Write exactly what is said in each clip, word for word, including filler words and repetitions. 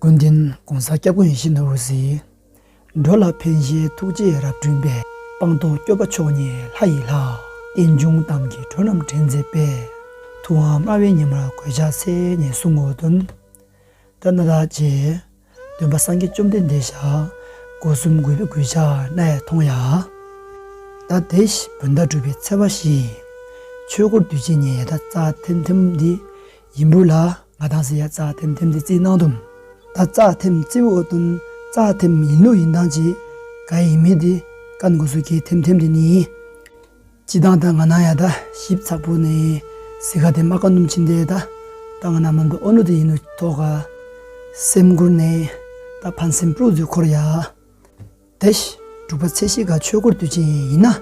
ཀུན་ལྡན་གོང་ས་སྐྱབས་མགོན་ཡིད་བཞིན་ནོར་བུ་ཟེར། འགྲོ་ལ་ཕན་བཞེས་ཐུགས་རྗེས་རབ་བསྐྲུན་པའི། སྤངས་རྟོགས་སྐྱོབ་པ་མཆོག་བརྙེས་ལྷ་ཡི་ལྷ། རྟེན་འབྱུང་གཏམ་གྱི་ཁྲོད་རྣམས་དྲན་མཛད་པའི། ཐུབ་དབང་སྨྲ་བའི་ཉི་མར་གོད་ཆག་སེལ་ནས་གསུང་ངོ་དོན། ད་ནཱ་ད་ཅེ། སྟོན་པ་སངས་རྒྱས་བཅོམ་ལྡན་འདས་ཞག་སྒོ་གསུམ་གུས་པས་གུས་ཕྱག་ནས་མཐོང་ཡ། ད་དེ་བཞིན་བོད་ཟླ་དྲུག་པའི་ཚེས་པ་བཞི། ཆོས་འཁོར་དུས་ཆེན་ཉིན་ཡ་ད་རྩ་ཐེམ་ཐེམ་འདི་ཡིན་པུ་ལ། ང་དང་ཟེར་ཡ་རྩ་ཐེམ་ཐེམ་དེ་རྩིས་གནང་དུམ། ད་རྩ་ཐེམ་རྩིས་འོ་དོན་རྩ་ཐེམ་ཡིན་ལུགས་ཡིན་དང་ཅི། ག་ཡིན་མིན་དེ་ཀན་གོ་སུ་གི་ཐེམ་ཐེམ་དེ་ནི། སྤྱི་དང་ད་ང་ན་ཡ་ད་ཞིབ་ཚགས་པོ་ནི་ཟི་ག་དེ་མ་ཀ་ནུམ་ཕྱིན་དེ་ད། ད་ང་ན་མན་པ་ཨོ་ནུ་དེ་ཡིན་ནུ་ཐོག་ག་སེམས་ཁུར་ནས་ད་ཕན་སེམས་སྤྲོ་ཚུལ་འཁོར་ཡ། དེ་དྲུག་པ་ཚེས་བཞི་ག་ཆོས་འཁོར་དུས་ཆེན་ཡིན་ན།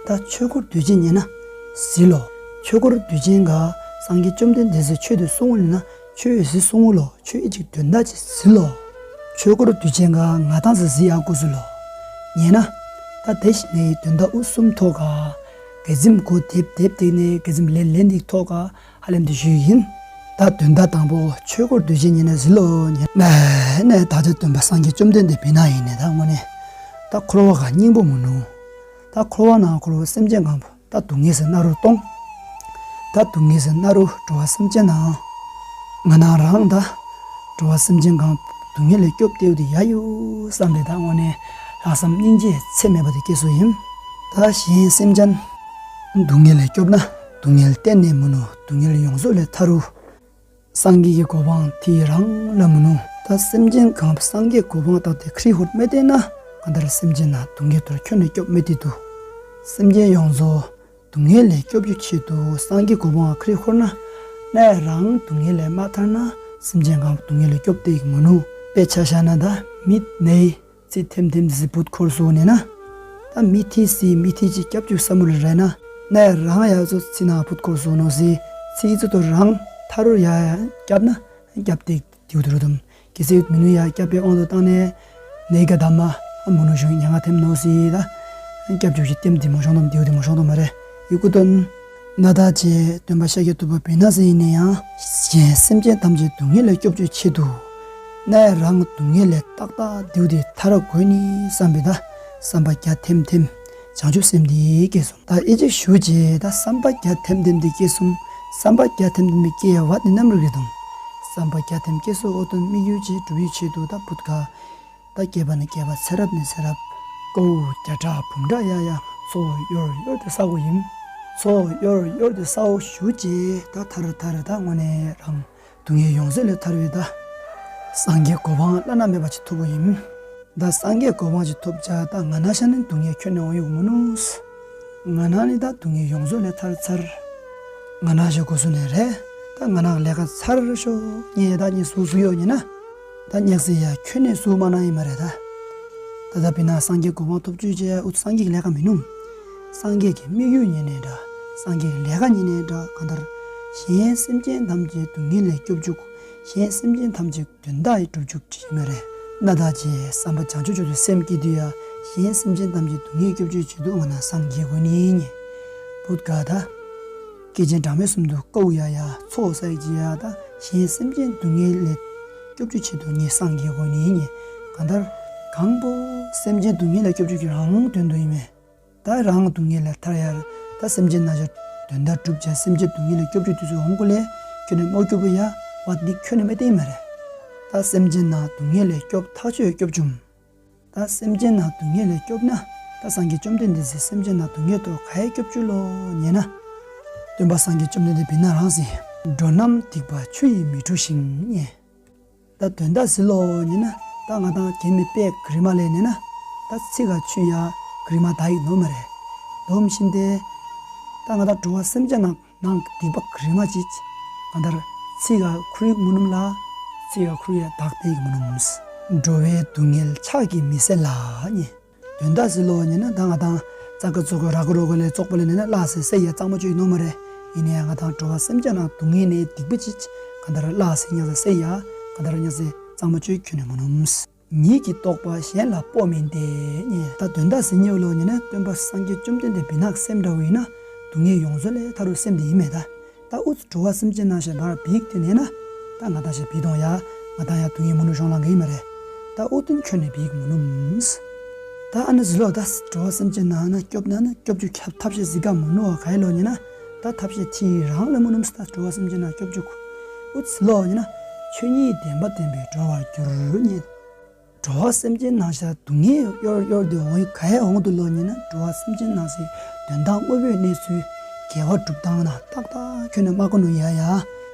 ད་ཆོས་འཁོར་དུས་ཆེན་ཡིན་ན་ཟི་ལོ། ཆོས་འཁོར་དུས་ཆེན་ག་སངས་རྒྱས་བཅོམ་ལྡན་འདས་སི་ཆོས་དུ་གསུང་ངུ་ན་ཆོས་ཟི་གསུང་ངུ་ལོ། ཆོས་ཨི་ཅིག་དོན་དག་ཅིག་ཟི་ལོ། ཆོས་འཁོར་དུས་ཆེན་ག་ང་དང་ཟི་ཟི་ཡ་ཀུ་སུ་ལོ། ཉེ་ན། ད་དེ་ཞིག་ནས་དོན་དག་ཨུ་གསུམ་ཐོག་ག་གེ་ཟིམ་གོ་དེབ་དེབ་དེ་ནས་གེ་ཟིམ་ལེན་ལེན་དེ་ཐོག་ག་ཧ་ལམ་དེ་ཞུས་ཡིན། ད་དོན་དག་དང་པོ་ཆོས་འཁོར་དུས་ཆེན་ཉིན་ནས་ཟི་ལོ་ཉེ་ནས་ནས་ད་ཆ་སྟོན་པ་སངས་རྒྱས་བཅོམ་ལྡན་འདས་བི་ན་ཡིན་ནས་ད་དངོས་གནས་ད་འཁོར་བ་ག་སྙིང་པོ་མི་ནུ། ད་འཁོར་བ་ནང་འཁོར་བ་སེམས་ཅན་གང་པོ་ད་སྡུག་བསྔལ་ཟེར་ན་རུ་གཏོང་། ད་སྡུག་བསྔལ་ཟེར་ན་རུ་འགྲོ་བ་སེམས་ཅན་ནང་། ང་ནང་རང་ད་འགྲོ་བ་སེམས་ཅན་གང་སྡུག་བསྔལ་ལས་སྐྱོབ་སྟེའུ་དེ་ཡ་ཡོ་བསམ་པའི་ད་དངོས་གནས་ལྷག་བསམ་སྙིང་རྗེ་ཚད་མེད་པ་དེ་སྐྱེས་སོ་ཡིན། ད་གཞན་སེམས་ཅན་སྡུག་བསྔལ་ལས་སྐྱོབ་ན་སྡུག་བསྔལ་གཏན་ནས་མི་ནུ། སྡུག་བསྔལ་ཡོངས་རྫོགས་ལས་ཐར་རུ། སངས་རྒྱས་ཀྱི་གོ་འཕང་དེ་རང་ལ་མི་ནུ། ད་སེམས་ཅན་གང་སངས་རྒྱས་གོ་འཕང་བཏགས་ཏེ་ཁྲིད་ཧུར་མེད་དེ་ན་གང་ལྟར་སེམས་ཅན་ན་སྡུག་བསྔལ་དོར་ཁྱོན་ནས་སྐྱོབ་མེད་དེ་དུ། སེམས་ཅན་ཡོངས་རྫོགས་སྡུག་བསྔལ་ལས་སྐྱོབ་རྒྱུ་ཆེད་དུ་སངས་རྒྱས་གོ་འཕང་ཁྲིད་ཧུར་ན་གནས་རང་སྡུག་བསྔལ་ལས་མ་ཐར་ན་སེམས་ཅན་གང་སྡུག་བསྔལ་ལས་སྐྱོབ་སྟེ་མི་ནུ། དཔེ་ཆ་བཞག་ན་ད་མི་ནས། ཚེ་ཐེམ་ཐེམ་ཟི་བུད་འཁོར་སོང་ནས་ན། ད་མི་ཐི་སི་མི་ཐི་ཅི་སྐྱབས་བཅུག་ས་མུ་ལ་རེ་ན། ནས་རང་ཡ་ཚོ་ཚི་ན་བུད་འཁོར་སོང་ནོ་སི། ཚི་ཚོ་དོ་རང་ཐ་རུ་ཡ་ཡ་སྐྱབས་ན་སྐྱབས་ཏེ་དེའུ་དུ་རུ་དུམ། གི་སེ་མི་ནུ་ཡ་སྐྱབས་པའི་དབང་དུ་བཏང་ནས། ནས་ག་ད་མ་མུ་ནུ་ཞུ་ཉ་ང་ཐེམ་ནོ་སི་ད། སྐྱབས་བཅུག་ཞི་ལྟེམ་དི་མོ་ཤོང་དོམ་དེའུ་དི་མོ་ཤོང་དོམ་མ་རེ། ཡི་གུ་དོན། ན་ད་ཅེ་སྟོན་པ་ཤཱཀྱ་ཐུབ་པ་བི་ན་སི་ཡིན་ནས་ཡང་གཞན་སེམས་ཅན་ཐམས་ཅད་སྡུག་བསྔལ་ལས་སྐྱོབ་བཅུག་ཆེད་དུ། ནས་རང་སྡུག་བསྔལ་ལས་ཏག་ཏག་དེའུ་དེ་ཐར་དགོས་ནི་བསམ་པའི་ད་བསམ་པ་རྒྱ་ཐེམ་ཐེམ་བྱང་ཆུབ་སེམས་དེ་སྐྱེས་སོང་། ད་ཨི་ཅིག་ཞུ་ཅེ་ད་བསམ་པ་རྒྱ་ཐེམ་ཐེམ་དེ་སྐྱེས་སོང་། བསམ་པ་རྒྱ་ཐེམ་ཐེམ་དེ་སྐྱེ་ཡ་བ་ནི་རྣམ་རིག་རེད་དང་། བསམ་པ་རྒྱ་ཐེམ་སྐྱེས་སོ་ཨོ་དོན་དམིགས་ཡུལ་ཅེ་སྒྲུབ་ཡུལ་ཆེད་དུ་ད་བུད་ག་ད་སྐྱེས་པ་ནས་སྐྱེས་པ་ཚེ་རབས་ནས་ཚེ་རབས། ཀོ་བོ་བརྒྱ་ཕྲག་འབུམ་ཕྲག་ཡ་ཡ་ཚོ་གཡོར་གཡོར་དེ་ས་འོ་ཡིན། ཚོ་གཡོར་གཡོར་དེ་ས་འོ་ཞུ་ཅེ་ད་ཐར་ཐར་ད་དངོས་གནས་རང་སྡུག་བསྔལ་ཡོངས་རྫོགས་ལས་ཐར་བའི་ད། སངས་རྒྱས་གོ་འཕང་བླ་ན་མེད་པ་ཅིག་ཐོབ་པོ་ཡིན། ད་སངས་རྒྱས་གོ་འཕང་ཅིག་ཐོབ་ཅ་ད་ང་ན་ཤ་ནི་སྡུག་བསྔལ་ཁྱོན་ནས་འོང་ཡོད་མོ་ནུས། ང་ན་ནི་ད་སྡུག་བསྔལ་ཡོངས་རྫོགས་ལས་ཐར་ཚར། ང་ན་ཞོ་གོ་སུ་ནས་རེད། ད་ང་ན་ལས་ཀ་ཚར་ཤོ་ཉེ་ད་ཉེ་སུ་སུ་ཡོད་ཉེ་ན། ད་ཉག་སེ་ཡ་ཁྱོད་ནས་སུ་མ་ན་ཡིན་མ་རེད་ད། ད་ད་བི་ན་སངས་རྒྱས་གོ་འཕང་ཐོབ་བཅུག་ཅེ་ཨུ་སངས་རྒྱས་ཀྱི་ལས་ཀ་མི་ནུམ། སངས་རྒྱས་ཀྱི་དམིགས་ཡུལ་ཉེ་ནས་འདྲ། སངས་རྒྱས་ཀྱི་ལས་ཀ་ཉེ་ནས་འདྲ་གང་ལྟར། གཞན་སེམས་ཅན་ཐམས་ཅད་སྡུག་བསྔལ་ལས་སྐྱོབ་བཅུག་གཞན་སེམས་ཅན་ཐམས་ཅད་དོན་དག་ཡི་སྒྲུབ་བཅུག་ཅེས་མ་རེད། ན་ད་ཅེ་བསམ་པ་བྱང་ཆུབ་མཆོག་ཏུ་སེམས་བསྐྱེད་དུས་ཡ། གཞན་སེམས་ཅན་ཐམས་ཅད་སྡུག་བསྔལ་སྐྱོབ་བཅུག་ཆེད་དུ་ང་ན་སངས་རྒྱས་དགོས་ནི་ཉེ། བུད་ག་ད། སྐྱེས་ཆེན་གྲངས་མེད་གསུམ་དུ་ཀའུ་ཡ་ཡ་ཚོགས་བསགས་ཀྱི་ཡ་ད་གཞན་སེམས་ཅན་སྡུག་བསྔལ་ལས་སྐྱོབ་བཅུག་ཆེད་དུ་ངས་སངས་རྒྱས་དགོས་ནི་ཉེ། གང་ལྟར་གང་པོ་སེམས་ཅན་སྡུག་བསྔལ་ལས་སྐྱོབ་བཅུག་གི་རང་དོན་དུ་ཡིན་མེད། ད་རང་སྡུག་བསྔལ་ལས་ཐར་ཡ། ད་སེམས་ཅན་ན་ཆ་དོན་དག་སྒྲུབ་བྱ་སེམས་ཅན་སྡུག་བསྔལ་ལས་སྐྱོབ་བཅུག་དུས་སུ་འོང་གོ་ལས་ཁྱོད་ནས་མ་སྐྱོབ་པ་ཡ་བ་འདི་ཁྱོད་ནས་མེད་དེ་མ་རེད། ད་སེམས་ཅན་ན་སྡུག་བསྔལ་ལས་སྐྱོབ་ཐག་ཆོད་སྐྱོབ་བཅུག་ད་སེམས་ཅན་ན་སྡུག་བསྔལ་ལས་སྐྱོབ་ན་ད་སངས་རྒྱས་བཅོམ་ལྡན་འདས་སི་སེམས་ཅན་ན་སྡུག་བསྔལ་དོ་ག་ཡེ་སྐྱོབ་བཅུག་ལོ་ཉེ་ན། སྟོན་པ་སངས་རྒྱས་བཅོམ་ལྡན་འདས་བི་ན་རང་སི། འགྲོ་རྣམས་སྡིག་པ་ཆུ་ཡིས་མི་འཁྲུ་ཞིང་ཉེ། ད་དོན་དག་ཟི་ལོ་ཉེ་ན་ད་ང་དང་རྒན་མི་པས་གྲིབ་མ་ལས་ཉེ་ན་ད་ཚིག་ག་ཆུ་ཡ་གྲིབ་མ་ད་ཡི་ནོ་མ་རེད། དོམ་བཞིན་ཏེ། ད་ང་དང་འགྲོ་བ་སེམས་ཅན་ནང་ནང་སྡིག་པ་གྲིབ་མ་ཅིག་གང་ལྟར་ཚིག་ག་ཁུར་ཡིག་མུ་ནུམ་ལ་ཚིག་ག་ཁུར་ཡ་དག་ཏེ་ཡིག་མུ་ནུམ། འགྲོ་བའི་སྡུག་བསྔལ་ཕྱག་གིས་མི་སེལ་ལ་ཉེ། དོན་དག་ཟི་ལོ་ཉེ་ན་ད་ང་དང་ཙ་ག་ཙོ་ག་ར་ག་རོ་ག་ལས་བཙོག་པ་ལས་ཉེ་ན་ལ་སེ་སེ་ཡ་གཙང་མ་ཅོ་ཡི་ནོ་མ་རེད། ཡིན་ནའི་ང་དང་འགྲོ་བ་སེམས་ཅན་ནང་སྡུག་བསྔལ་ནས་སྡིག་པ་ཅིག་གང་ལྟར་ལ་སེ་ཉག་སེ་སེ་ཡ་གང་ལྟར་ཉག་སེ་གཙང་མ་ཅོ་ཡི་ཁྱོད་ནས་མུ་ནུམ། ཉིད་ཀྱི་རྟོགས་པ་གཞན་ལ་སྤོ་མིན་ཏེ། ཉེ་ད་དོན་དག་ཟིན་ཉེ་ལོ་ཉེ་ན་སྟོན་པ་སངས་རྒྱས་བཅོམ་ལྡན་འདས་བི་ནག་སེམས་འདྲ་བོ་ཡིན་ན་སྡུག་བསྔལ་ཡོངས་རྫོགས་ལས་ཐར་རུ་སེམས་དེ་ཡིན་མེད་ད། ད་ཨུ་ཚུ་འགྲོ་བ་སེམས་ཅན་ནང་ཞེས་བར་བིག་དེ་ནས་ན། ད་ང་དང་ཞེས་བི་དོང་ཡ། ད་ ང་དང་ཡང་སྡུག་བསྔལ་མི་འདུག་གཞུང་ལ་འགའ་ཡིན་མ་རེད། ད་ཨུ་ཐུན་ཁྱོན་ནས་བིག་མི་ནུམ། ད་ཨ་ན་ཟི་ལོ་ད་འགྲོ་བ་སེམས་ཅན་ནང་ན་སྐྱོབ་ན་ན་སྐྱོབ་རྒྱུ་ཁྱབ་ཐབས་ཤེས་ཟི་ག་མི་ནུ་བ་ག་ཡི་ལོ་ཉི་ན། ད་ཐབས་ཤེས་ཐི་རང་ལ་མི་ནུམ་སི་ད་འགྲོ་བ་སེམས་ཅན་ནང་སྐྱོབ་རྒྱུ་ཁུ། ཨུ་ཟི་ལོ་ཉི་ན། ཆོས་ཉིད་བདེན་པ་བདེན་པའི་འགྲོ་བར་འགྱུར་ཉེ། འགྲོ་བ་སེམས་ཅན་ནང་ཤ་སྡུག་བསྔལ་གཡོར་གཡོར་དུ་འོང་ག་ཡ་འོང་དུ་ལོ་ཉི་ན་འགྲོ་བ་སེམས་ཅན་ནང་སི་དོན་དག་དངོས་པོའི་གནས་ཚུལ་དགེ་བ་སྒྲུབ་སྟངས་ན་ཏག་ཏག་ཁྱོན་ནས་མ་གོ་ནུ་ཡ་ཡ། ཨ་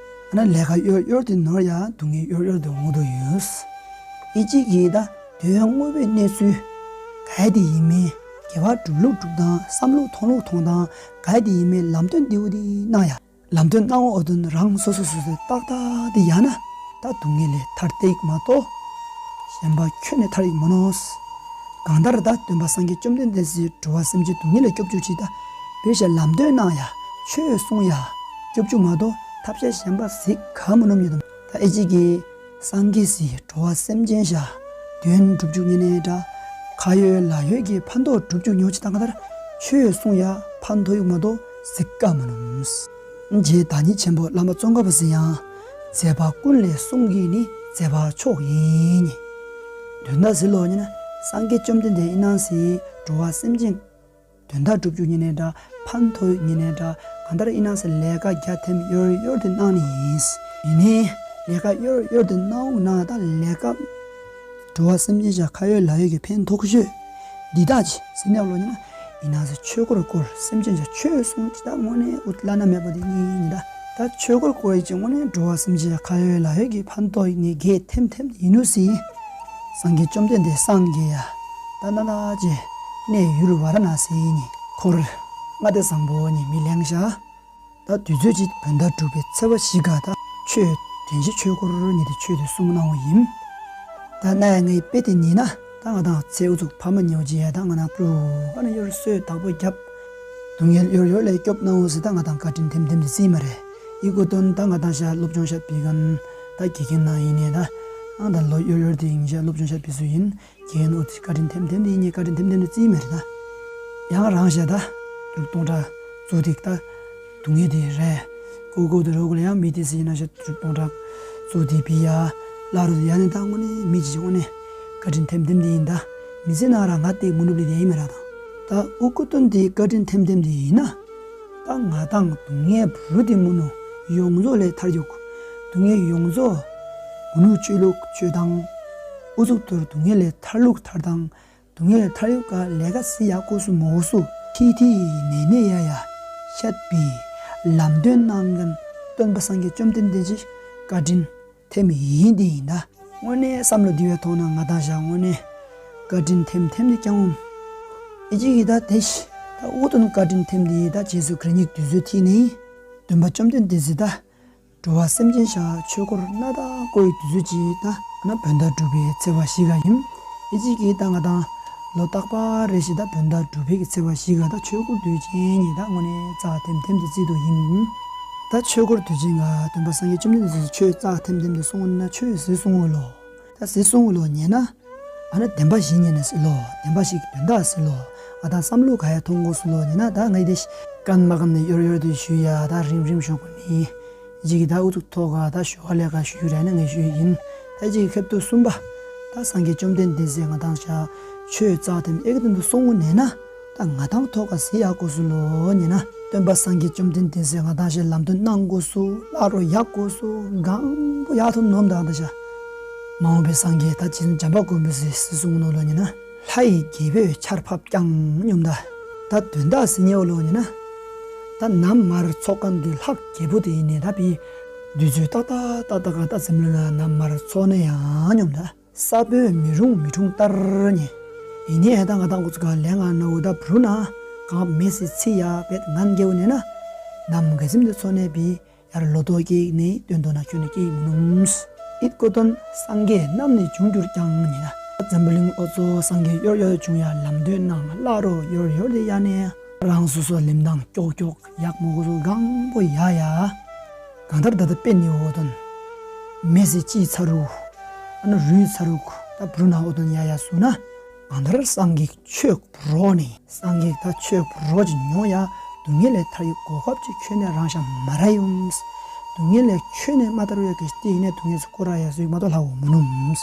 ན་ལས་ཀ་གཡོར་གཡོར་དུ་ནོར་ཡ་སྡུག་བསྔལ་གཡོར་གཡོར་དུ་འོང་དུ་ཡོད། ཨི་ཅི་གི་ད་དོན་དངོས་པོའི་གནས་ཚུལ་ག་ཡ་དེ་ཡིན་མིན་དགེ་བ་སྒྲུབ་ལུགས་སྒྲུབ་སྟངས་བསམ་ལུགས་མཐོང་ལུགས་མཐོང་སྟངས་ག་ཡ་དེ་ཡིན་མིན་ལམ་སྟོན་འདིའུ་དེ་གནང་ཡ། ལམ་སྟོན་གནང་འོ་དོན་རང་སོ་སོ་སོ་སོའི་ཏག་ཏག་དེ་ཡང་ན་ད་སྡུག་བསྔལ་ལས་ཐར་ཏེ་ཡིག་མ་གཏོགས་གཞན་པ་ཁྱོན་ནས་ཐར་ཡིག་མ་ནོས། གང་ལྟར་ད་སྟོན་པ་སངས་རྒྱས་བཅོམ་ལྡན་འདས་སི་འགྲོ་བ་སེམས་ཅན་སྡུག་བསྔལ་ལས་སྐྱོབ་བཅུག་ཅིག་ད་བེ་ཤ་ལམ་སྟོན་གནང་ཡ་ཆོས་གསུང་ཡ་སྐྱོབ་བཅུག་མ་གཏོགས་ཐབས་ཤེས་གཞན་པ་གཟིགས་ག་མ་ནོམ་ཡོད་དམ། ད་ཨེ་ཅིག་གི་སངས་རྒྱས་སི་འགྲོ་བ་སེམས་ཅན་ཤ་དོན་སྒྲུབ་བཅུག་ཉེ་ནས་འདྲ་ཁ་ཡོད་ལ་ཡོད་ཀྱི་ཕན་ཐོགས་སྒྲུབ་བཅུག་ཉོ་ཅི་ད་གང་ལྟར་ཆོས་གསུང་ཡ་ཕན་ཐོགས་ཡོད་མ་གཏོགས་གཟིགས་ག་མ་ནོམ། རྗེ་བདག་ཉིད་ཆེན་པོ་བླ་མ་ཙོང་ཁ་པ་ཟེར་ཡང་། མཛད་པ་ཀུན་ལས་གསུང་གི་ནི་མཛད་པ་མཆོག་ཡིན། དོན་དག་ཟེར་ལོ་ཉིན་ན་སངས་རྒྱས་བཅོམ་ལྡན་འདས་ཨིན་ནང་སི་འགྲོ་བ་སེམས་ཅན་དོན་དག་སྒྲུབ་རྒྱུ་ཉིན་ནས་འདྲ་ཕན་ཐོགས་ཉིན་ནས་འདྲ་གང་ལྟར་ཨིན་ནང་སི་ལས་ཀ་རྒྱ་ཐེམ་ཡོར་ཡོར་དེ་གནང་ནི་ཡིན། ཡིན་ནའི་ལས་ཀ་ཡོར་ཡོར་དེ་གནང་ན་ད་ལས་ཀ་འགྲོ་བ་སེམས་ཅན་ཤ་ཁ་ཡོད་ལ་ཡོད་ཀྱི་ཕན་ཐོགས་ཤོས། འདི་དག་ཅི་ཟིན་ནས་ལོ་ཉིན་ན་ཡིན་ན་ཟེར་ཆོས་འཁོར་བསྐོར་སེམས་ཅན་ཤ་ཆོས་གསུང་ཅི་དག་དངོས་གནས་འུ་བླ་ན་མེད་པ་དེ་གཉིས་ཡིན་ད། ད་ཆོས་འཁོར་བསྐོར་ཡི་ཅི་དངོས་གནས་འགྲོ་བ་སེམས་ཅན་ཤ་ཁ་ཡོད་ལ་ཡོད་ཀྱི་ཕན་ཐོགས་ཡིན་ནི་གས་ཐེམ་ཐེམ་ཡིན་ནུ་ཟིན། སངས་རྒྱས་བཅོམ་ལྡན་འདས་སངས་རྒྱས་ཡ། ད་ན་ན་ཅེ་གནས་ཡུལ་ཝཱ་ར་ཎ་སི་ཡིན་ནི་འཁོར་ལྔ་སྡེ་བཟང་པོ་ཉིད་མི་ལེང་ཤ། ད་དུས་ཚོད་ཅིག་བོད་ཟླ་དྲུག་པའི་ཚེས་པ་བཞི་ག་ད་ཆོས་དྲན་ཤེས་ཆོས་འཁོར་ཉིད་དེ་ཆོས་དེ་གསུང་གནང་བ་ཡིན། ད་ན་ཡ་ངའི་དཔེ་དེ་ཉིད་ན་ད་ང་དང་ཚེ་ཨུ་ཚུགས་ཕ་མ་ཉེ་བ་ཅི་ཡ་ད་ང་ན་པྲུ་ཨ་ན་ཡོར་སོས་བདག་པོ་རྒྱབ། སྡུག་བསྔལ་ཡོར་ཡོར་ལས་སྐྱོབ་གནང་བ་ཟེར་ད་ང་དང་བཀའ་དྲིན་ཐེམ་ཐེམ་དེ་རྩིས་མ་རེད། ཡི་གོ་དོན་ད་ང་དང་ཤ་སློབ་སྦྱོང་ཤ་བི་གན་ད་དགེ་རྒན་ན་ཡིན་ནས་ད་ཨང་ད་ལོ་ཡོར་ཡོར་དེ་ཡིན་ཤ་སློབ་སྦྱོང་ཤ་བི་སུ་ཡིན། རྒན་ཨུ་ཚི་བཀའ་དྲིན་ཐེམ་ཐེམ་དེ་ཡིན་ངས་བཀའ་དྲིན་ཐེམ་ཐེམ་དེ་རྩིས་མེད་རེད་ད། ཡང་རང་ཤ་ད་དྲུག་སྟོང་ཕྲག་བཙུགས་དེ་ད་སྡུག་བསྔལ་དེ་རེད། ཀོ་ཀོ་དེ་རོགས་ལ་ཡང་མི་དེ་སི་ཡིན་ན་ཤ་དྲུག་སྟོང་ཕྲག་བཙུགས་དེ་བི་ཡ་ལ་རུ་ཡ་ནི་ད་དངོས་གནས་མི་ཅི་དངོས་གནས་བཀའ་དྲིན་ཐེམ་ཐེམ་དེ་ཡིན་ད། མི་ཚེ་ནང་ར་ང་དེ་མུ་ནུབ་ལི་དེ་ཡིན་མེད་ར་ད། ད་ཨུ་ཀུ་ཏོན་དེ་བཀའ་དྲིན་ཐེམ་ཐེམ་དེ་ཡིན་ན། ད་ང་དང་སྡུག་བསྔལ་བུ་རུ་དེ་མུ་ནུ་ཡོངས་རྫོགས་ལས་ཐར་ཡུག་སྡུག་བསྔལ་ཡོངས་རྫོགས་མུ་ནུ་བཅོས་ལུགས་བཅོས་དང་། ཨུ་ཚུགས་ཐུར་སྡུག་བསྔལ་ལས་ཐར་ལུགས་ཐར་དང་། སྡུག་བསྔལ་ཐར་ཡུག་ག་ལས་ཀ་སི་ཡ་ཀོ་སུ་མོ་སུ་ཐི་ཐི་ནེ་ནེ་ཡ་ཡ་ཤད་པི་ལམ་སྟོན་གནང་མཁན་སྟོན་པ་སངས་རྒྱས་བཅོམ་ལྡན་འདས་ཀྱི་བཀའ་དྲིན་ཐེམ་ཡིན་དེ་ཡིན་ད། དངོས་གནས་བསམ་བློ་འདི་བའི་ཐོག་ན་ང་དང་ཞག་དངོས་གནས་བཀའ་དྲིན་ཐེམ་ཐེམ་དེ་ཀྱང་འོང་། ཨི་ཅིག་གི་ད་དེ་ཤི་ད་ཨུ་ཏོན་བཀའ་དྲིན་ཐེམ་དེ་ཡི་ད་རྗེས་སུ་གར་ཉིག་དུས་ཚོད་ཐིག་ནས་སྟོན་པ་བཅོམ་ལྡན་འདས་སི་ད། འགྲོ་བ་སེམས་ཅན་ཤ་ཆོས་འཁོར་སྣ་དག་བསྐོར་ཡི་དུས་ཚོད་ཅིག་ད་ན་བོད་ཟླ་དྲུག་པའི་ཚེས་པ་བཞི་ག་ཡིན། ཨི་ཅིག་གི་ད་ང་དང་ལོ་རྟག་པ་རེ་ཞིག་ད་བོད་ཟླ་དྲུག་པའི་གི་ཚེས་པ་བཞི་ག་ད་ཆོས་འཁོར་དུས་ཆེན་ཉིད་ད་དངོས་གནས་རྩ་ཐེམ་ཐེམ་དུ་བརྩི་འདུག་ཡིན། ད་ཆོས་འཁོར་དུས་ཆེན་ག་སྟོན་པ་སངས་རྒྱས་བཅོམ་ལྡན་འདས་ཆོས་རྩ་ཐེམ་ཐེམ་དུ་གསུང་ན་ཆོས་ཟེར་གསུང་འོ་ལོ། ད་ཟེར་གསུང་འོ་ལོ་ཉན་ན། ཨ་ན་བདེན་པ་བཞི་ཉན་ན་ཟེར་ལོ། བདེན་པ་བཞི་གི་དོན་དག་ཟེར་ལོ། ཨ་ད་བསམ་བློ་ག་ཡ་ཐོང་གོ་ཟེར་ལོ་ཉན་ན་ད་ང་ཡི་དེ་ཤི་ཀན་མ་ཀན་ནས་ཡོར་ཡོར་དུ་ཞུ་ཡ་ད་རིམ་རིམ་ཞོག་གོ་ནི། ཅིག་གི་ད་ཨུ་ཚུགས་ཐོག་ག་ད་ཞུ་བ་ལས་ཀ་ཞུ་ར་ན་ངས་ཞུ་ཡིན། ད་ཅིག་གི་ཁེབ་ཏུ་གསུམ་པ། ད་སངས་རྒྱས་བཅོམ་ལྡན་འདས་ཟེར་ང་དང་ཤ་ཆོས་རྩ་ཐེམ་ཨེ་གི་དོན་དུ་གསུང་ངུ་ནས་ན། ད་ང་དང་ཐོག་ག་ཟི་ཡག་གོ་སུ་ལོ་ཉེ་ན། སྟོན་པ་སངས་རྒྱས་བཅོམ་ལྡན་འདས་ཟེར་ང་དང་ཞེ་ལམ་སྟོན་གནང་གོ་སུ་བླ་རོ་ཡག་གོ་སུ་གང་པོ་ཡག་ཐུབ་ནོམ་དང་ད་ཤ། མ་འོངས་པའི་སངས་རྒྱས་ད་ཅི་འཇམ་པ་མགོན་པོ་ཟེར་སི་གསུང་ནོ་ལོ་ཉེ་ན། ལྷ་ཡི་རྒྱལ་པོས་ཆར་ཕབ་ཀྱང་སྙོམས་ད། ད་དོན་དག་ཟི་ཉེ་བ་ལོ་ཉེ་ན། ད་ནམ་མར་ཚོགས་ཁན་དེ་ལྷག་རྒྱལ་པོ་དེ་ཡིན་ནས་ད་བི། དུས་ཚོད་ཏག་ཏག་ཏག་ཏག་ག་ད་ཙམ་ལ་ན་ནམ་མར་ཚོགས་ན་ཡང་སྙོམས་ད། ས་བོན་མི་རུང་མི་འཁྲུངས་ལྟར་ཉེ། ཡིན་ནའི་ད་ང་དང་འགོ་ཚུགས་ག་ལས་ང་ན་འུ་ད་བུ་རུ་ན་གང་མེ་སི་ཚི་ཡ་བེད་ངན་རྒྱལ་བོ་ནས་ན། ནམ་ག་ཟིམ་དུ་ཚོ་ནས་བི་ཡར་ལོ་ཏོ་སྐྱེ་ནས་སྟོན་དོ་ན་ཁྱོད་ནས་སྐྱེ་མི་ནུམ། ཨིད་ཀོ་དོན་སངས་རྒྱས་རྣམས་ནས་བྱུང་གྱུར་ཀྱང་ཉེ་ན། འཛམ་བུ་གླིང་ཨོ་ཚོ་སངས་རྒྱས་ཡོར་ཡོར་བྱུང་ཡ་ལམ་སྟོན་གནང་བླ་རོ་ཡོར་ཡོར་དེ་ཡ་ནས་རང་སོ་སོ་ལིམ་དང་ཀྱོག་ཀྱོག་ཡག་མོ་གོ་སོ་གང་པོ་ཡ་ཡ། གང་ལྟར་ད་ལྟ་དཔེ་ནི་འོ་དོན། མེ་སི་ཅི་ཚ་རུ། ཨ་ན་རུས་ཚ་རུ། ད་བུ་རུ་ན་འོ་དོན་ཡ་ཡ་སུ་ན། གང་ལྟར་སངས་རྒྱས་ཆོས་རོ་ནི། སངས་རྒྱས་ད་ཆོས་རོ་ཅི་ཉོ་ཡ། སྡུག་བསྔལ་ལས་ཐར་ཡི་གོ་སྐབས་ཅི་ཁྱོད་ནས་རང་ཤ་མ་ར་ཡོང་། སྡུག་བསྔལ་ལས་ཁྱོན་ནས་མ་ཐར་བའི་གི་སྟེ་ཡིན་ནས་སྡུག་བསྔལ་ཚོ་སྐོར་ར་ཡ་བཟོས་མ་གཏོགས་ལྷག་འོང་མི་ནུམ།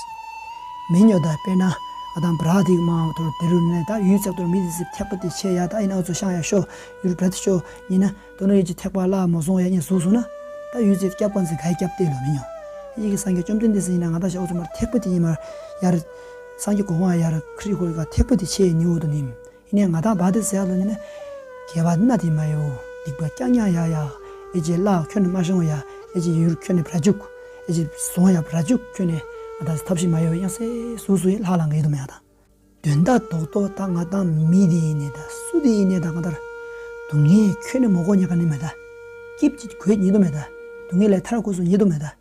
མི་ཉོ་ད་དཔེར་ན་ཨ་དང་བྲག་དེ་མང་དུ་དེ་རུ་ནས་ད་ཡུལ་ཚགས་དུ་མི་དེ་ཚོས་ཐེག་པ་དེ་ཆེ་ཡ་ད་ཡིན་ན་ཨ་ཚོ་ཤང་ཡ་ཤོ་ཡུལ་བྲག་དེ་ཤོ་ཡིན་ན་དོ་ནོ་ཡི་ཅི་ཐེག་པ་ལ་མོ་སོང་ཡ་ཉེ་བཟོ་སོང་ན་ད་ཡུལ་ཚེ་སྐྱབས་ཀན་ཚེ་ག་ཡི་སྐྱབས་དེ་ལོ་མི་ཉོ། ཡི་གེ་སངས་རྒྱས་བཅོམ་ལྡན་འདས་སི་ཡིན་ན་ང་ད་ཤ་ཨ་ཚོ་མར་ཐེག་པ་དེ་ཡིན་མར་ཡར་སངས་རྒྱས་གོ་འཕང་ཡར་ཁྲི་ཁོ་ག་ཐེག་པ་དེ་ཆེ་ཉེ་འོ་དོ་ནི། ཡིན་ནའི་ང་དང་བ་དེ་ཟེར་ཡ་ལོ་ནི་ནི། དགེ་བ་སྣ་དེ་མ་ཡོ། སྡིག་པ་རྐྱང་རྐྱང་ཡ་ཡ། ཨེ་ཅེ་བླ་ཁྱོན་ནས་མ་ཤོང་ཡ། ཨེ་ཅེ་ཡུལ་ཁྱོན་ནས་བྲ་བཅུག་ཨེ་ཅེ་བཟུང་ཡ་བྲ་བཅུག་ཁྱོན་ནས་ང་དང་ཐབས་ཤེས་མ་ཡོ་ཡང་སེ་སུ་སུ་ཡི་ལྷ་ལ་ངེས་དུ་མེད་ད། དོན་དག་རྡོག་རྡོག་ད་ང་དང་མི་དེ་ཡིན་ནའི་ད་སུ་དེ་ཡིན་ནའི་ད་ང་དར། སྡུག་བསྔལ་ཁྱོན་ནས་མོ་གོ་ཉེ་ག་ནི་མེད་ད། སྐྱིབ་ཅིག་གོས་ཉེ་དུ་མེད་ད། སྡུག་བསྔལ་ལས་ཐར་དགོས་སུ་ཉེ་དུ་མེད་ད།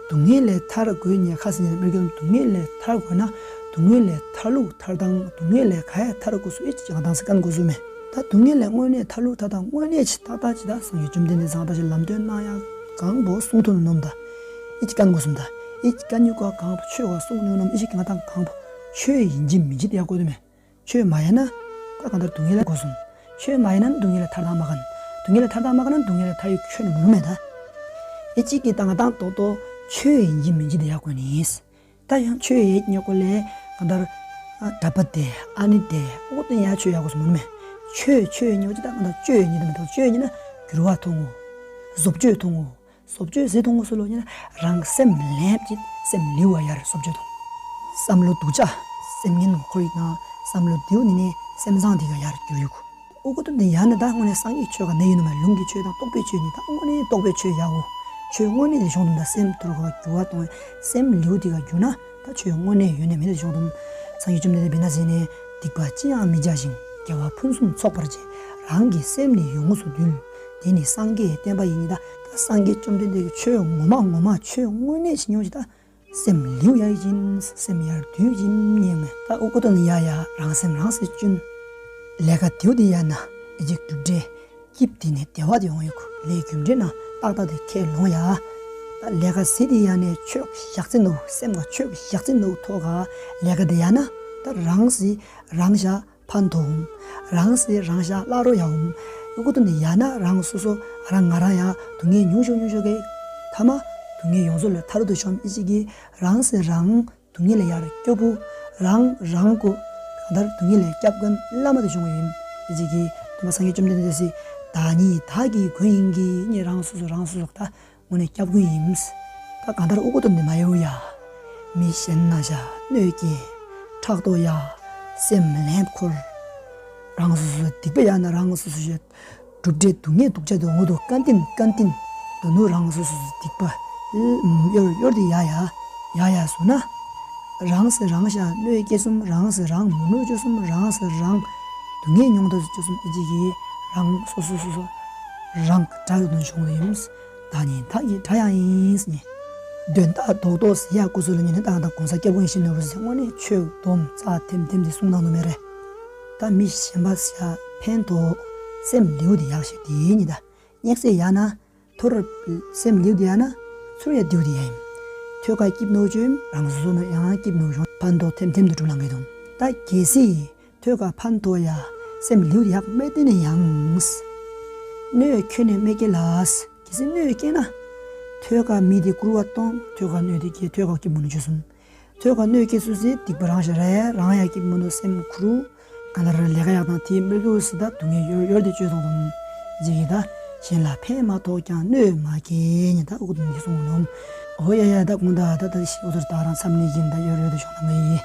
སྡུག་བསྔལ་ལས་ཐར་དགོས་ཉེ་ཁ་སི་ཉེ་མི་དགོས་སྡུག་བསྔལ་ལས་ཐར་དགོས་ན་སྡུག་བསྔལ་ལས་ཐར་ལུགས་ཐར་སྟངས་སྡུག་བསྔལ་ལས་ག་ཡ་ཐར་དགོས་སུ་ཨེ་ཅི་ཅང་དང་སི་ཀན་དགོས་སུ་མེད། ད་སྡུག་བསྔལ་ལས་དངོས་གནས་ཐར་ལུགས་ཐར་སྟངས་དངོས་གནས་ཅི་ཏག་ཏག་ཅི་ད་སངས་རྒྱས་བཅོམ་ལྡན་འདས་ཚང་ད་ཅི་ལམ་སྟོན་གནང་ཡ་གང་པོ་གསུང་ཐུབ་ནོམ་ད། ཨེ་ཅི་ཀན་དགོས་སུམ་ད། ཨེ་ཅི་ཀན་ཉུ་ག་གང་པོ་ཆོས་ག་གསུང་ནུ་ནོམ་ཨེ་ཅི་ང་དང་གང་པོ་ཆོས་ཡིན་གྱི་མིན་གྱི་ཏེ་ཡ་དགོས་དུ་མེད། ཆོས་མ་ཡིན་ན་ད་གང་ལྟར་སྡུག་བསྔལ་ལ་གོ་སོང་། ཆོས་མ་ཡིན་ན་སྡུག་བསྔལ་ལ་ཐར་ཐང་མ་གན། སྡུག་བསྔལ་ལ་ཐར་ཐང་མ་གན་ན་སྡུག་བསྔལ་ལ་ཐར་ཡུལ་ཆོས་ནི་མུ་མེད་ད། ཨེ་གཅིག་གིས་ད་ང་དང་ཏོག་ཏོ་ཆོས་ཡིན་གྱི་མིན་གྱི་དེ་ཡག་གོ་ནི། ད་ཡང་ཆོས་ཡིན་ཉོ་གོ་ལས་གང་ལྟར་གྲྭ་པ་དེ་ཨ་ནི་དེ་ཨོ་དེ་ཡང་ཆོས་ཡག་གོ་སོང་མུ་མེད། ཆོས་ཆོས་ཉོ་ཅི་ད་གང་ལྟར་ཆོས་ཉིད་དུ་མི་ཐོག་ཆོས་ཉིད་ན་འགྱུར་བ་མཐོང་ངོ་། བཟོ་བཅོས་མཐོང་ངོ་། བཟོ་བཅོས་ཟེར་མཐོང་ངོ་སུ་ལོ་ཉིན་རང་སེམས་ལེན་ཅིག་སེམས་ལེའུ་བ་ཡར་བཟོ་བཅོས་དང་། བསམ་བློ་སྡུག་ཅག་སེམས་ངན་ངོ་ཁོར་ཡུག་དང་བསམ་བློ་ལྡེའུ་ནི་ནི་སེམས་བཟང་དེ་ག་ཡར་གྱུར་ཡུག་ཨུ་ཀུ་ཏུ་འདི་ཡང་ནི་ད་དངོས་གནས་སངས་རྒྱས་ཆོས་ག་ནི་ཡིན་ནོ་མ་ལུང་གི་ཆོས་དང་རྟོགས་པའི་ཆོས་ནི་ད་དངོས་གནས་རྟོགས་པའི་ཆོས་ཡག་གོ། ཆོས་དངོས་གནས་དེ་བྱུང་དུ་ད་སེམས་ཐོར་ག་འགྱུར་བ་གཏོང་བའི་སེམས་ལེའུ་དེ་ག་འགྱུར་ན་ད་ཆོས་དངོས་གནས་ཡོད་ནས་མེད་ནས་བྱུང་དུ། སངས་རྒྱས་བཅོམ་ལྡན་འདས་བི་ན་ཟེར་ནས་སྡིག་པ་ཅི་ཡང་མི་བྱ་ཞིང་དགེ་བ་ཕུན་སུམ་ཚོགས་པར་བྱེད། རང་གི་སེམས་ནི་ཡོངས་སུ་འདུལ། དེ་ནི་སངས་རྒྱས་བསྟན་པ་ཡིན། ད་ད་སངས་རྒྱས་བཅོམ་ལྡན་འདས་ཀྱི་ཆོས་ངོ་མ་ངོ་མ་ཆོས་དངོས་གནས་ཤིག་མྱོང་ཞིག་ད་སེམས་ལེའུ་ཡར་ཡིན་སེམས་ཡར་དུས་ཡིན་ཉེ་མེད་ད་ཨུ་ཀུ་ཏོ་ནི་ཡ་ཡ་རང་སེམས་རང་སེམས་གཅུན། ལས་ཀ་དེའུ་དེ་ཡ་ན་ཨི་ཅིག་གྲུབ་འབྲས། སྐྱིབས་དེ་ནས་བདེ་བ་དེ་ཡོང་ཡོད་ཁུ་ལས་རྒྱུ་འབྲས་ན་ཏག་ཏག་དེ་ཁས་ལོང་ཡ། ད་ལས་ཀ་ཟེར་དེ་ཡ་ནས་ཆོས་ཞག་ཚི་ནུ་སེམས་ཀ་ཆོས་ཞག་ཚི་ནུ་ཐོག་ག་ལས་ཀ་དེ་ཡ་ན་ད་རང་སི་རང་ཤ་ཕན་ཐོགས་འོང་། རང་སི་རང་ཤ་བླ་རོ་ཡ་འོང་། ཨུ་ཀུ་ཏུ་ནི་ཡ་ན་རང་སོ་སོ་རང་ང་རང་ཡ་སྡུག་བསྔལ་ཉུང་ཤོས་ཉུང་ཤོས་གི་ཐ་མ་སྡུག་བསྔལ་ཡོངས་སུ་ལ་ཐར་དུ་ཤོམ་ཨི་ཅིག་གི་རང་སི་རང་སྡུག་བསྔལ་ལས་ཡར་སྐྱོབ་བུ། རང་རང་གོ་གང་ལྟར་སྡུག་བསྔལ་ལས་སྐྱབས་མགོན་བླ་མ་དེ་བྱུང་བ་ཡིན། དེ་ཅིག་གིས་དེ་མ་སངས་རྒྱས་བཅོམ་ལྡན་འདས་སི་བདག་ཉིད་བདག་གི་མགོན་ཡིན་གྱི་ཉེ་རང་སོ་སོ་རང་སོ་སོ་ད་དངོས་གནས་སྐྱབས་མགོན་ཡིན། ད་གང་ལྟར་ཨུ་ཀུ་ཏུ་འདི་མ་ཡོ་ཡ། མི་གཞན་ན་བྱ་གནོད་སྐྱེལ། ཕྲག་དོག་ཡ། སེམས་ལན་འཁོར། རང་སོ་སོ་སྡིག་པ་ཡ་ན་རང་སོ་སོ་ཞེས། གྲུབ་འབྲས་སྡུག་བསྔལ་སྡུག་ཅག་དུ་འོ་དུ་བཀའ་བསྟན་བཀའ་བསྟན། དོ་ནུ་རང་སོ་སོ་སྡིག་པ་གཡོར་གཡོར་དེ་ཡ་ཡ་ཡ་ཡ་སོ་ན། རང་སེ་རང་ཤ་གནོད་སྐྱེ་གསུམ་རང་སེ་རང་མུ་ནུ་ཅོ་གསུམ་རང་སེ་རང་སྡུག་བསྔལ་མྱོང་དོ་ཅོ་གསུམ་ཨི་ཅི་གི་རང་སོ་སོ་སོ་སོ་རང་དགྲ་ཡོད་དོ་བྱུང་ལ་ཡིན། ད་ཉིན་ད་ཡི་དགྲ་ཡང་ཡིན་ཟེར་ནས། དོན་དག་རྡོག་རྡོག་ཟེར་ཡ་ཀུ་སུ་ལ་ཉིན་ནི་ད་ད་གོང་ས་སྐྱབས་མགོན་ཤིན་ནོར་བུ་ཟེར་དངོས་གནས་ཆོས་སྡོམ་རྩ་ཐེམ་ཐེམ་དེ་གསུང་དང་དུ་མེད་རེད། ད་མི་གཞན་པ་ཟེར་ཡ་ཕན་ཐོགས་སེམས་ལེའུ་དེ་ཡག་ཤོས་དེ་ཡིན་ཉིད་ད། སྙེག་སེ་ཡ་ན། ཐོར། སེམས་ལེའུ་དེ་ཡ་ན། ཚུར་ཡ་དེའུ་དེ་ཡ་ཡིན། ཐོད་ཀ་སྐྱིབས་ནོ་ཅོ་ཡིན་རང་སོ་སོ་ན་ཡང་སྐྱིབས་ནོ་ཞོང་ཕན་ཐོགས་ཐེམ་ཐེམ་དུ་གྲུབ་ལང་གི་དུང་། ད་གལ་སྲིད། ཐོད་ཀ་ཕན་ཐོགས་ཡ། སེམས་ལེའུ་དེ་ཡག་མེད་དེ་ནས་ཡང་། གནོད་ཁྱོན་ནས་མེད་ཀྱི་ལ། གལ་སྲིད་གནོད་སྐྱེས་ན། ཐོད་ཀ་མི་དེ་བཀུར་བ་གཏོང་ཐོད་ཀ་གནོད་དེ་སྐྱེ་ཐོད་ཀ་སྐྱིབས་མོ་ནོ་ཅོ་གསུམ། ཐོད་ཀ་གནོད་སྐྱེལ་སུ་ཟེར་སྡིག་པ་རང་ཤ་རེ་རང་ཡ་སྐྱིད་མོ་ནོ་སེམས་ཁུར། ག་ལ་ར་ལས་ཀ་ཡག་དང་དེའི་མི་དགོས་སི་ད་སྡུག་བསྔལ་ཡོར་ཡོར་དེ་བཅོས་དང་དང་། ཇི་གི་ད་གཞན་ལ་ཕན་མ་ཐོགས་ཀྱང་གནོད་མ་སྐྱེལ་ཉི་ད་ཨུ་ཀུ་ཏུ་ནི་གསུང་ནོམ། ཨོ་ཡ་ཡ་ད་དགོང་ད་ད་ད་ཤི་ཨོ་ཏུ་ད་རང་མཚམས་ནི་ཡིན་ད་ཡོར་ཡོར་དེ་བྱུང་ན་ང་ཡི།